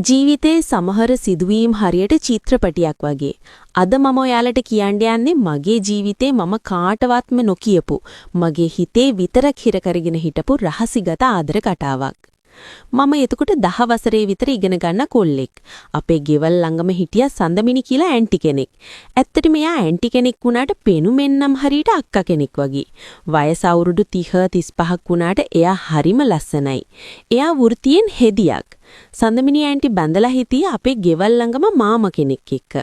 ජීවිතේ සමහර සිදුවීම් හරියට චිත්‍රපටියක් වගේ. අද මම ඔයාලට කියන්න යන්නේ මගේ ජීවිතේ මම කාටවත්ම නොකියපු, මගේ හිතේ විතරක් හිර කරගෙන හිටපු රහසිගත ආදර කතාවක්. මම එතකොට 10 වසරේ විතර ඉගෙන ගන්න කොල්ලෙක්. අපේ ගෙවල් ළඟම හිටියා සඳමිනි කියලා ඇන්ටි කෙනෙක්. ඇත්තටම එයා ඇන්ටි කෙනෙක් වුණාට පෙනුමෙන් නම් හරියට අක්කා කෙනෙක් වගේ. වයස අවුරුදු 30 35ක් වුණාට එයා හරිම ලස්සනයි. එයා වෘත්තියෙන් හෙදියක්. සඳමිනි ඇන්ටි බැඳලා හිටියේ අපේ ගෙවල් ළඟම මාමා කෙනෙක් එක්ක.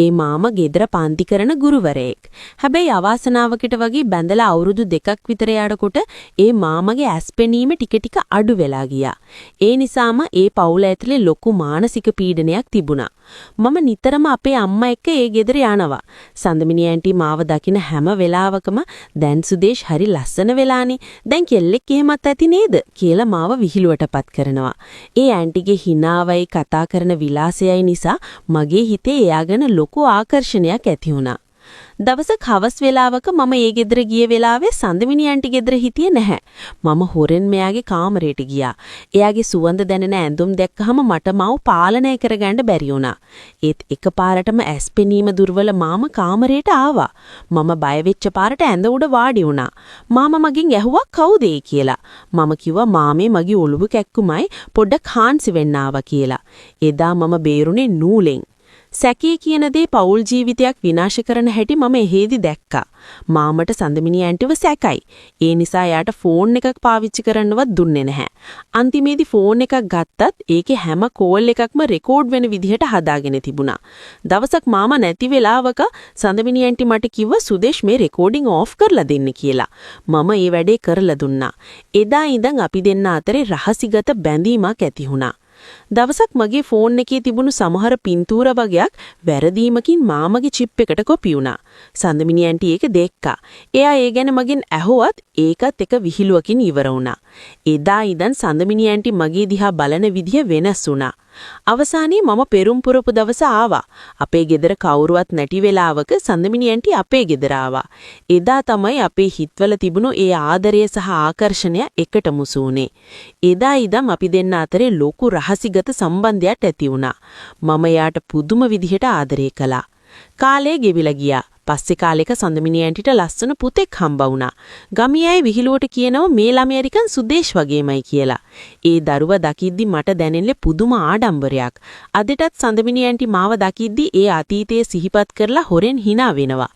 ඒ මාමා ගෙදර පන්ති කරන ගුරුවරයෙක්. හැබැයි අවාසනාවකට වගේ බැඳලා අවුරුදු 2ක් විතර යනකොට ඒ මාමගේ ඇස් පෙනීම ටික ටික අඩු වෙලා ගියා. ඒ නිසාම ඒ පවුල ඇතුලේ ලොකු මානසික පීඩනයක් තිබුණා. මම නිතරම අපේ අම්මා එක්ක ඒ ගෙදර යනවා. සඳමිනි ඇන්ටි මාව දකින හැම වෙලාවකම "දැන් සුදේෂ් හරි ලස්සන වෙලානේ. දැන් කෙල්ලෙක් එහෙමත් ඇති නේද?" කියලා මාව විහිළුවටපත් කරනවා. ඒ ඇන්ටිගේ හිනාවයි කතා කරන විලාසයයි නිසා මගේ හිතේ එයා ගැන ලොකු ආකර්ෂණයක් ඇති වුණා. දවසක් හවස් වෙලාවක මම ඒ ගෙදර ගිය වෙලාවේ සඳමිනි ඇන්ටි ගෙදර හිටියේ නැහැ. මම හොරෙන් මෙයාගේ කාමරයට ගියා. එයාගේ සුවඳ දැනෙන ඇඳුම් දැක්කහම මට මාව පාලනය කරගන්න බැරි වුණා. ඒත් එකපාරටම ඇස් පෙනීම දුර්වල මාම කාමරයට ආවා. මම බය වෙච්ච පාරට ඇඳ උඩ වාඩි වුණා. මාමා මගෙන් ඇහුවා කවුද ඒ කියලා. මම කිව්වා මාමේ මගේ ඔළුව කැක්කුමයි, පොඩ්ඩක් හාන්සි වෙන්න ආවා කියලා. එදා මම බේරුනේ නූලෙන්. සැකේ කියන දේ පෞල් ජීවිතයක් විනාශ කරන හැටි මම එහෙදි දැක්කා. මාමට සඳමිනි ඇන්ටිව සැකයි. ඒ නිසා එයාට ෆෝන් එකක් පාවිච්චි කරන්නවත් දුන්නේ නැහැ. අන්තිමේදී ෆෝන් එකක් ගත්තත් ඒකේ හැම කෝල් එකක්ම රෙකෝඩ් වෙන විදිහට හදාගෙන තිබුණා. දවසක් මාමා නැති වෙලාවක සඳමිනි ඇන්ටි මට කිව්වා "සුදේෂ්, මේ රෙකෝඩින් ඕෆ් කරලා දෙන්න" කියලා. මම ඒ වැඩේ කරලා දුන්නා. එදා ඉඳන් අපි දෙන්න අතරේ රහසිගත බැඳීමක් ඇති වුණා. දවසක් මගේ ෆෝන් එකේ තිබුණු සමහර පින්තූර වගයක් වැරදීමකින් මාමගේ චිප් එකට කොපි වුණා. සඳමිනි ඇන්ටි ඒක දැක්කා. එයා ඒ ගැන මගෙන් ඇහුවත් ඒකත් එක විහිළුවකින් ඉවර වුණා. එදා ඉඳන් සඳමිනි ඇන්ටි මගේ දිහා බලන විදිය වෙනස් වුණා. අවසානයේ මම පෙරුම් පුරපු දවස ආවා. අපේ ගෙදර කවුරුවත් නැති වෙලාවක සඳමිනි ඇන්ටි අපේ ගෙදර ආවා. එදා තමයි අපේ හිතවල තිබුණු ඒ ආදරය සහ ආකර්ෂණය එකට මුසු වුණේ. එදා ඉඳන් අපි දෙන්න අතරේ ලොකු රහසිගත සම්බන්ධයක් ඇති වුණා. මම එයාට පුදුම විදිහට ආදරය කළා. කාලය ගෙවිලා ගියා. පස්සේ කාලෙක සඳමිනි ඇන්ටිට ලස්සන පුතෙක් හම්බ වුණා. ගමේ අය විහිළුවට කියනවා මේ ළමයා නිකන් සුදේෂ් වගේමයි කියලා. ඒ දරුවා දකිද්දි මට දැනෙන්නේ පුදුම ආඩම්බරයක්. අදටත් සඳමිනි ඇන්ටි මාව දකිද්දි ඒ අතීතය සිහිපත් කරලා හොරෙන් හිනා වෙනවා.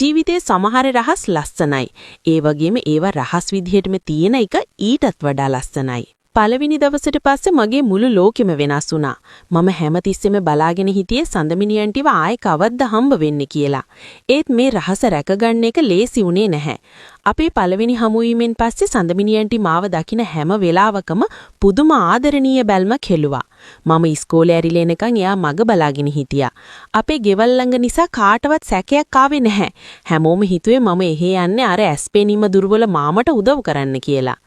ජීවිතේ සමහර රහස් ලස්සනයි. ඒ වගේම ඒවා රහස් විදිහටම තියෙන එක ඊටත් වඩා ලස්සනයි. පළවෙනි දවසට පස්සේ මගේ මුළු ලෝකෙම වෙනස් වුණා. මම හැමතිස්සෙම බලාගෙන හිටියේ සඳමිනි ඇන්ටිව ආයෙ කවද්ද හම්බ වෙන්නේ කියලා. ඒත් මේ රහස රැකගන්න එක ලේසි වුණේ නැහැ. අපේ පළවෙනි හමුවීමෙන් පස්සේ සඳමිනි ඇන්ටි මාව දකින හැම වෙලාවකම පුදුම ආදරණීය බැල්මක් හෙළුවා. මම ඉස්කෝලේ ඇරිලා එනකන් එයා මග බලාගෙන හිටියා. අපේ ගෙවල් ළඟ නිසා කාටවත් සැකයක් ආවේ නැහැ. හැමෝම හිතුවේ මම එහෙ යන්නේ අර ඇස් පෙනීම දුර්වල මාමට උදව් කරන්න කියලා.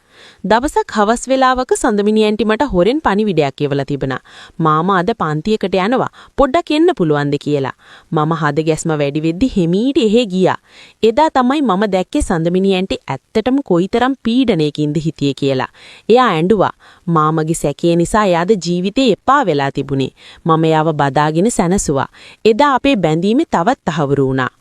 දවසක් හවස් වෙලාවක සඳමිනි ඇන්ටි මට හොරෙන් පණිවිඩයක් එවලා තිබුණා. "මාමා අද පන්තියකට යනවා. පොඩ්ඩක් එන්න පුළුවන්ද?" කියලා. මම හද ගැස්ම වැඩි වෙද්දි හිමීට එහෙ ගියා. එදා තමයි මම දැක්කේ සඳමිනි ඇන්ටි ඇත්තටම කොයිතරම් පීඩනයකින්ද හිටියේ කියලා. එයා ඇඬුවා. මාමගේ සැකය නිසා එයාද ජීවිතේ එපා වෙලා තිබුණේ. මම එයාව බදාගෙන සැනසුවා. එදා අපේ බැඳීම තවත් තහවුරු වුණා.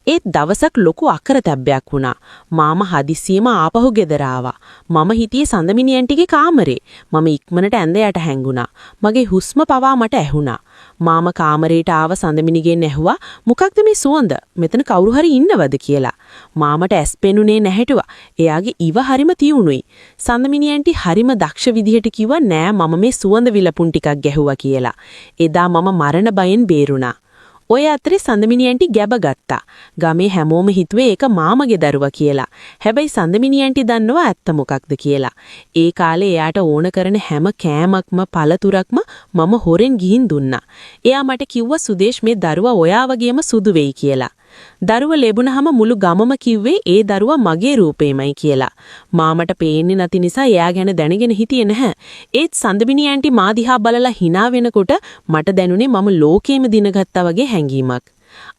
ඒත් දවසක් ලොකු අකරතැබ්බයක් වුණා. මාමා හදිස්සියෙම ආපහු ගෙදර ආවා. මම හිටියේ සඳමිනි ඇන්ටිගේ කාමරේ. මම ඉක්මනට ඇඳ යට හැංගුණා. මගේ හුස්ම පවා මට ඇහුණා. මාමා කාමරේට ආව සඳමිනිගෙන් ඇහුවා, "මොකක්ද මේ සුවඳ? මෙතන කවුරු හරි ඉන්නවද?" කියලා. මාමට ඇස් පෙනුනේ නැහැටුවා. එයාගේ ඉව හරිම තියුණුයි. සඳමිනි ඇන්ටි හරිම දක්ෂ විදිහට කිව්වා, "නෑ, මම මේ සුවඳ විලපුන් ටිකක් ගැහුවා" කියලා. එදා මම මරණ බයෙන් බේරුණා. ඔය අතරේ සඳමිනි ඇන්ටි ගැබ ගත්තා. ගමේ හැමෝම හිතුවේ ඒක මාමගේ දරුවා කියලා. හැබැයි සඳමිනි ඇන්ටි දන්නවා ඇත්ත මොකක්ද කියලා. ඒ කාලේ එයාට ඕන කරන හැම කෑමක්ම පළතුරක්ම මම හොරෙන් ගිහින් දුන්නා. එයා මට කිව්වා, "සුදේෂ්, මේ දරුවා ඔයා වගේම සුදු වෙයි" කියලා. දරුව ලැබුණහම මුළු ගමම කිව්වේ ඒ දරුවා මගේ රූපේමයි කියලා. මාමට පේන්නේ නැති නිසා එයා ගැන දැනගෙන හිටියේ නැහැ. ඒත් සඳමිනි ඇන්ටි මා දිහා බලලා හිනා වෙනකොට මට දැනුනේ මම ලෝකෙම දිනගත්තා වගේ හැඟීමක්.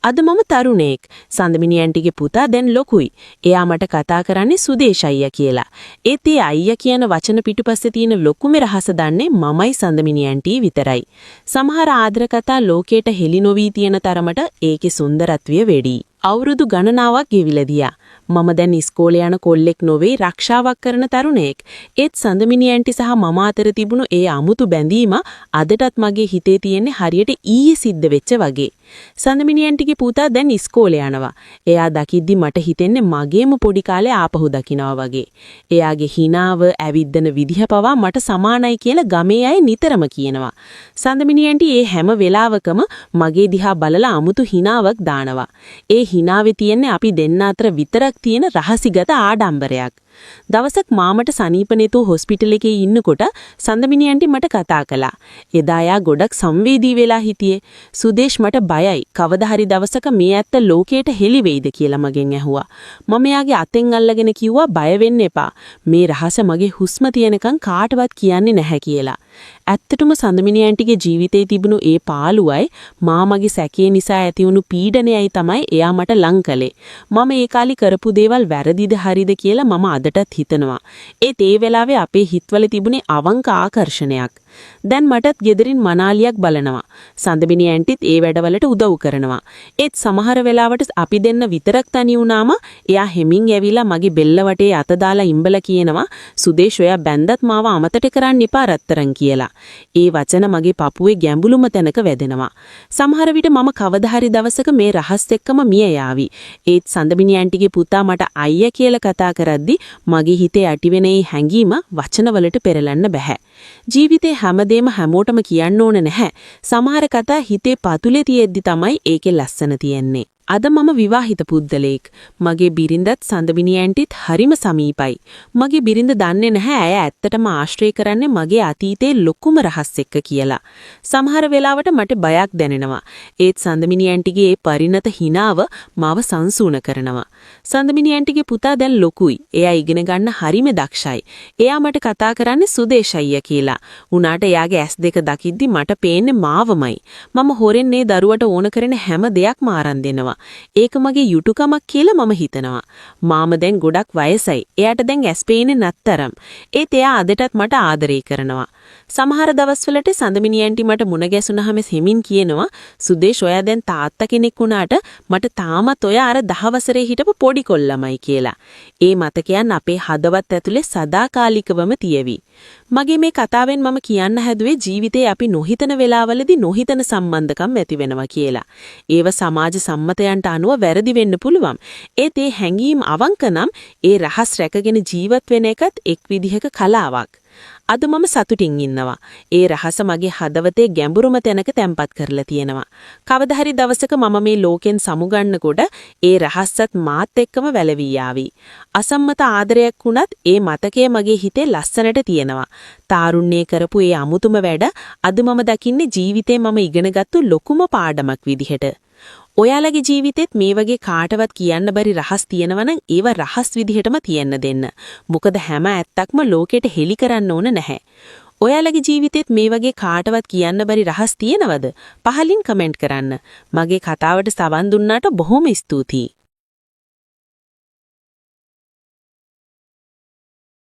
අද මම තරුණයෙක්. සඳමිනි ඇන්ටිගේ පුතා දැන් ලොකුයි. එයා මට කතා කරන්නේ සුදේශ් අයියා කියලා. ඒත් ඒ අයියා කියන වචන පිටුපස්සේ තියෙන ලොකුම රහස දන්නේ මමයි සඳමිනි ඇන්ටි විතරයි. සමහර ආදර කතා ලෝකයට හෙළි නොවී තියෙන තරමට ඒකේ සුන්දරත්වය වැඩි. අවුරුදු ගණනාවක් ගෙවිලා ගියා. මම දැන් ඉස්කෝලේ යන කොල්ලෙක් නොවේ, රක්ෂාවක් කරන තරුණයෙක්. ඒත් සඳමිනි ඇන්ටි සහ මම අතර තිබුණු ඒ අමුතු බැඳීම අදටත් මගේ හිතේ තියෙන්නේ හරියට ඊයේ සිද්ධ වෙච්ච වගේ. සඳමිනි ඇන්ටිගේ පුතා දැන් ඉස්කෝලේ යනවා. එයා දකිද්දි මට හිතෙන්නේ මගේම පොඩි කාලේ ආපහු දකිනවා වගේ. එයාගේ හිනාව, ඇවිද්දන විදිහ පවා මට සමානයි කියලා ගමේ අය නිතරම කියනවා. සඳමිනි ඇන්ටි ඒ හැම වෙලාවකම මගේ දිහා බලලා අමුතු හිනාවක් දානවා. ඒ හිනාවේ තියෙන්නේ අපි දෙන්න අතර විතරක් තියෙන රහසිගත ආඩම්බරයක්. දවසක් මාමට සනීප නැතුව හොස්පිටල් එකේ ඉන්නකොට සඳමිනි ඇන්ටි මට කතා කළා. එදා එයා ගොඩක් සංවේදී වෙලා හිටියේ. "සුදේශ්, මට බයයි. කවදා හරි දවසක මේ ඇත්ත ලෝකයට හෙළි වෙයිද?" කියලා මගෙන් ඇහුවා. මම එයාගේ අතෙන් අල්ලගෙන කිව්වා, බය වෙන්න එපා. මේ රහස මගේ හුස්ම තියෙනකන් කාටවත් කියන්නේ නැහැ කියලා. ඇත්තටම සඳමිනි ඇන්ටිගේ ජීවිතේ තිබුණු ඒ පාළුවයි මාමගේ සැකේ නිසා ඇති වුණු පීඩනයයි තමයි එයා මට ලං කළේ. මම ඒ කාලේ කරපු දේවල් වැරදිද හරිද කියලා මම අදටත් හිතනවා. ඒත් ඒ වෙලාවේ අපේ හිතවල තිබුණේ අවංක ආකර්ෂණයක්. දැන් මටත් ගෙදරින් මනාලියක් බලනවා. සඳමිනි ඇන්ටිත් ඒ වැඩවලට උදව් කරනවා. ඒත් සමහර වෙලාවට අපි දෙන්න විතරක් තනි වුණාම එයා හෙමින් ඇවිල්ලා මගේ බෙල්ල වටේ අත දාලා ඉඹලා කියනවා, "සුදේශ්, ඔයා බැන්දත් මාව අමතක කරන්න එපා රත්තරන්" කියලා. ඒ වචන මගේ පපුවේ ගැඹුරුම තැනක වැදෙනවා. සමහර විට මම කවදා හරි දවසක මේ රහස් එක්කම මිය යාවි. ඒත් සඳමිනි ඇන්ටිගේ පුතා මට අයියා කියලා කතා කරද්දි මගේ හිතේ ඇතිවෙන ඒ හැඟීම වචනවලට පෙරලන්න බැහැ. ජීවිතේ හැමදේම හැමෝටම කියන්න ඕන නැහැ. සමහර කතා හිතේ පතුලේ තියෙද්දි තමයි ඒකේ ලස්සන තියෙන්නේ. අද මම විවාහිත පුද්ගලයෙක්. මගේ බිරිඳත් සඳමිනි ඇන්ටිත් හරිම සමීපයි. මගේ බිරිඳ දන්නේ නැහැ ඇය ඇත්තටම ආශ්‍රය කරන්නේ මගේ අතීතයේ ලොකුම රහස් එක්ක කියලා. සමහර වෙලාවට මට බයක් දැනෙනවා. ඒත් සඳමිනි ඇන්ටිගේ ඒ පරිණත හිනාව මාව සංසුන කරනවා. සඳමිනි ඇන්ටිගේ පුතා දැන් ලොකුයි. එයා ඉගෙන ගන්න හරිම දක්ෂයි. එයා මට කතා කරන්නේ සුදේශ් අයියා කියලා. උනාට එයාගේ ඇස් දෙක දකිද්දි මට පේන්නේ මාවමයි. මම හොරෙන් මේ දරුවට ඕන කරන හැම දෙයක්ම අරන් දෙනවා. ඒක මගේ යුතුකමක් කියලා මම හිතනවා. මාම දැන් ගොඩක් වයසයි. එයාට දැන් ඇස් පේන්නේ නැත්තරම්. ඒත් එයා අදටත් මට ආදරේ කරනවා. සමහර දවස්වලට සඳමිනි ඇන්ටි මට මුණ ගැසුනහම හෙමින් කියනවා, "සුදේශ්, ඔයා දැන් තාත්තා කෙනෙක් වුණාට මට තාමත් ඔයා අර 10 වසරේ හිටපු පොඩි කොල්ලමයි" කියලා. ඒ මතකයන් අපේ හදවත් ඇතුලේ සදාකාලිකවම තියවි. මගේ මේ කතාවෙන් මම කියන්න හැදුවේ ජීවිතේ අපි නොහිතන වෙලාවලදී නොහිතන සම්බන්ධකම් ඇති වෙනවා කියලා. ඒව සමාජ සම්මතයන්ට අනුව වැරදි වෙන්න පුළුවන්. ඒත් ඒ හැඟීම් අවංක නම් ඒ රහස් රැකගෙන ජීවත් වෙන එකත් එක් විදිහක කලාවක්. අද මම සතුටින් ඉන්නවා. ඒ රහස මගේ හදවතේ ගැඹුරුම තැනක තැම්පත් කරලා තියෙනවා. කවදා හරි දවසක මම මේ ලෝකෙන් සමුගන්නකොට ඒ රහස්සත් මාත් එක්කම වැළවී යාවි. අසම්මත ආදරයක් වුණත් ඒ මතකය මගේ හිතේ ලස්සනට තියෙනවා. තාරුණ්‍යයේ කරපු ඒ අමුතුම වැඩ අද මම දකින්නේ ජීවිතේ මම ඉගෙනගත්තු ලොකුම පාඩමක් විදිහට. ඔයාලගේ ජීවිතෙත් මේ වගේ කාටවත් කියන්න බැරි රහස් තියෙනවා නම් ඒව රහස් විදිහටම තියන්න දෙන්න. මොකද හැම ඇත්තක්ම ලෝකෙට හෙළි කරන්න ඕන නැහැ. ඔයාලගේ ජීවිතෙත් මේ වගේ කාටවත් කියන්න බැරි රහස් තියෙනවද? පහලින් කමෙන්ට් කරන්න. මගේ කතාවට සවන් දුන්නාට බොහොම ස්තුතියි.